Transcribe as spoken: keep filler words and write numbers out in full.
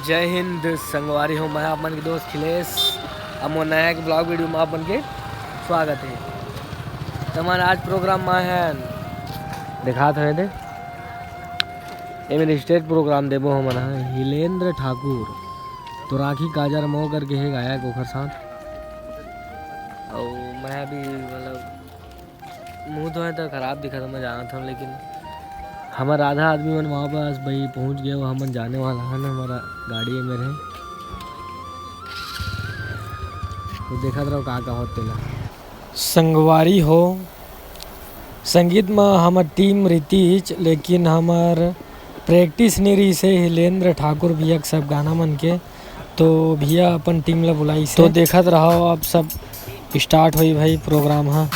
जय हिंद संगवारी हो, मैं आप मन के दोस्त खिलेश। अब मोर नया एक vlog video में आप मन के स्वागत है। तमन आज program में आए हैं, दिखात हवे दे, एमे stage program देबो हमन ह। हिलेंद्र ठाकुर तो राखी काजर मो करके हे गायक, ओकर साथ। अउ मैं भी मतलब मुंह धोए तो खराब दिखत, मैं जानत हूँ, लेकिन हमर आधा आदमी मन वहाँ पास भाई पहुँच गए, वो हमन जाने वाला है ना, हमारा गाड़ी में रहे। तो देखत रहो का का होत तेला। संगवारी हो, संगीत म हमर team रितिच, लेकिन हमर practice नइ रहिस हे हिलेंद्र ठाकुर भैया के सब गाना मन के, तो भैया अपन team ला बुलाइस हे। तो देखत रहो, अब सब start होई भाई program ह।